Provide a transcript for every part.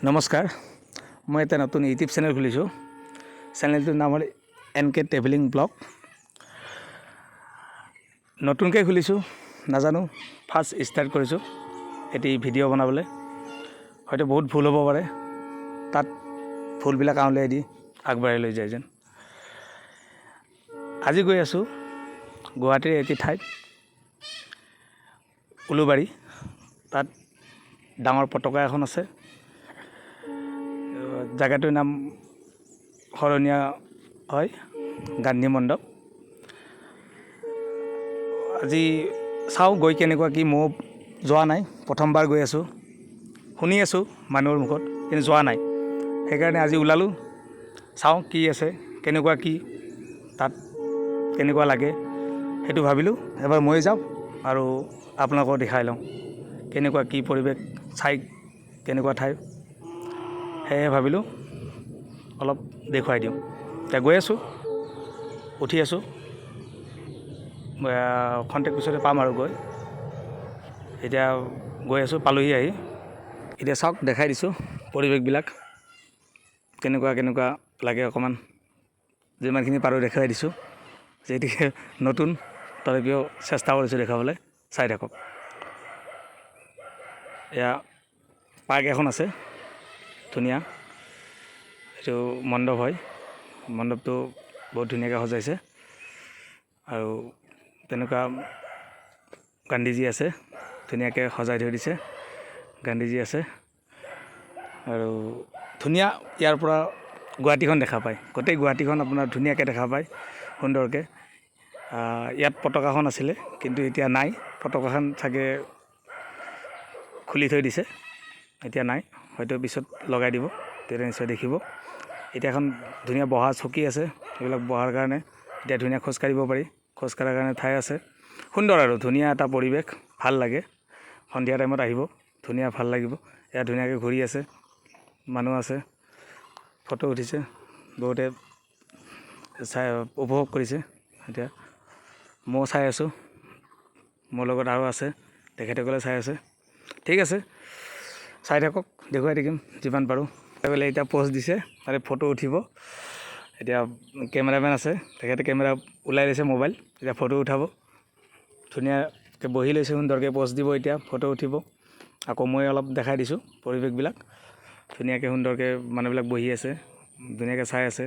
নমস্কাৰ, মই এটা নতুন ইউটিউব চেনেল খুলিছোঁ। চেনেলটোৰ নাম হ'ল এন কে ট্ৰেভেলিং ব্লগ। নতুনকৈ খুলিছোঁ, নাজানো, ফাৰ্ষ্ট ষ্টাৰ্ট কৰিছোঁ এটি ভিডিঅ' বনাবলৈ। হয়তো বহুত ভুল হ'ব পাৰে, তাত ভুলবিলাক আঙুলিয়াই দি আগবাঢ়ি লৈ যায় যেন। আজি গৈ আছোঁ গুৱাহাটীৰ এটি ঠাইত, উলুবাৰী। তাত ডাঙৰ পতাকা এখন আছে। জেগাটোৰ নাম শৰণীয়া হয়, গান্ধী মণ্ডপ। আজি চাওঁ গৈ কেনেকুৱা কি। ময়ো যোৱা নাই, প্ৰথমবাৰ গৈ আছোঁ। শুনি আছোঁ মানুহৰ মুখত, কিন্তু যোৱা নাই। সেইকাৰণে আজি ওলালোঁ। চাওঁ কি আছে, কেনেকুৱা কি, তাত কেনেকুৱা লাগে, সেইটো ভাবিলোঁ এবাৰ ময়ো যাওঁ আৰু আপোনালোকক দেখাই লওঁ কেনেকুৱা কি পৰিৱেশ, চাই কেনেকুৱা ঠাই। সেয়েহে ভাবিলোঁ অলপ দেখুৱাই দিওঁ। এতিয়া গৈ আছোঁ, উঠি আছোঁ। খন্তেক পিছতে পাম আৰু গৈ। এতিয়া গৈ আছোঁ, পালোহি আহি। এতিয়া চাওক, দেখাই দিছোঁ পৰিৱেশবিলাক কেনেকুৱা কেনেকুৱা লাগে। অকণমান যিমানখিনি পাৰোঁ দেখুৱাই দিছোঁ। যিহেতুকে নতুন, তথাপিও চেষ্টা কৰিছোঁ দেখাবলৈ। চাই থাকক। এয়া পাৰ্ক এখন আছে ধুনীয়া। এইটো মণ্ডপ হয়। মণ্ডপটো বহুত ধুনীয়াকৈ সজাইছে আৰু তেনেকুৱা গান্ধীজী আছে, ধুনীয়াকৈ সজাই থৈ দিছে। গান্ধীজী আছে আৰু ধুনীয়া ইয়াৰ পৰা গুৱাহাটীখন দেখা পায়। গোটেই গুৱাহাটীখন আপোনাৰ ধুনীয়াকৈ দেখা পায়, সুন্দৰকৈ। ইয়াত পতাকাখন আছিলে, কিন্তু এতিয়া নাই। পতাকাখন চাগে খুলি থৈ দিছে, এতিয়া নাই। হয়তো পিছত লগাই দিব, তেতিয়া নিশ্চয় দেখিব। এতিয়া এখন ধুনীয়া বহা চকী আছে, সেইবিলাক বহাৰ কাৰণে। এতিয়া ধুনীয়া খোজকাঢ়িব পাৰি, খোজকঢ়াৰ কাৰণে ঠাই আছে। সুন্দৰ আৰু ধুনীয়া এটা পৰিৱেশ, ভাল লাগে। সন্ধিয়া টাইমত আহিব, ধুনীয়া ভাল লাগিব। ইয়াত ধুনীয়াকৈ ঘূৰি আছে, মানুহ আছে, ফটো উঠিছে বহুতে, চাই উপভোগ কৰিছে। এতিয়া ময়ো চাই আছোঁ, মোৰ লগত আৰু আছে, তেখেতসকলে চাই আছে। ঠিক আছে, চাই থাকক, দেখুৱাই থাকিম যিমান পাৰোঁ। বোলে এতিয়া প'জ দিছে, তাতে ফটো উঠিব। এতিয়া কেমেৰামেন আছে, তেখেতে কেমেৰা ওলাই লৈছে, মোবাইল। এতিয়া ফটো উঠাব। ধুনীয়াকৈ বহি লৈছে, সুন্দৰকৈ প'জ দিব, এতিয়া ফটো উঠিব। আকৌ মই অলপ দেখাই দিছোঁ পৰিৱেশবিলাক। ধুনীয়াকৈ সুন্দৰকৈ মানুহবিলাক বহি আছে, ধুনীয়াকৈ চাই আছে।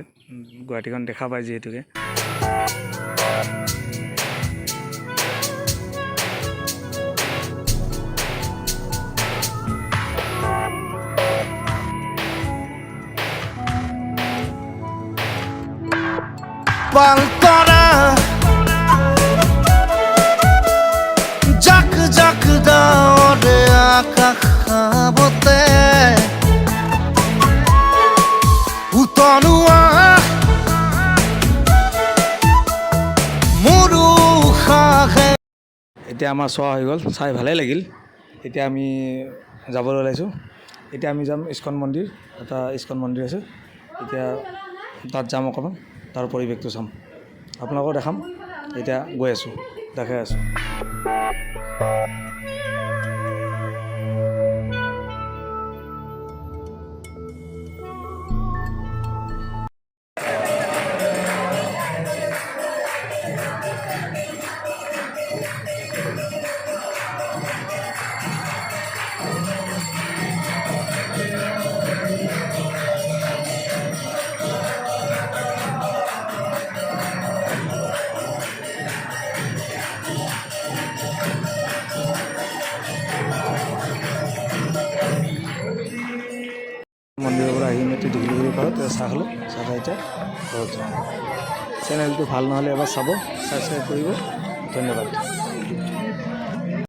গুৱাহাটীখন দেখা পায় যিহেতুকে। পালতৰা জাক জাক ডাৱৰে আকাশ সাৱটে, উতনুৱা মোৰ উশাহে। এতিয়া আমাৰ চোৱা হৈ গ'ল, চাই ভালেই লাগিল। এতিয়া আমি যাবলৈ ওলাইছোঁ। এতিয়া আমি যাম ইস্কন মন্দিৰ। এটা ইস্কন মন্দিৰ আছে, এতিয়া তাত যাম। অকণমান তাৰ পৰিৱেশটো চাম, আপোনালোকক দেখাম। এতিয়া গৈ আছোঁ, দেখাই আছোঁ। মন্দিৰৰ পৰা আহি আমি দীঘলীপুখুৰী পাৰত চাহ খালোঁ। চাহ খাই এতিয়া ঘৰত যাওঁ। চেনেলটো ভাল নহ'লে এবাৰ চাব, ছাবস্ক্ৰাইব কৰিব। ধন্যবাদ।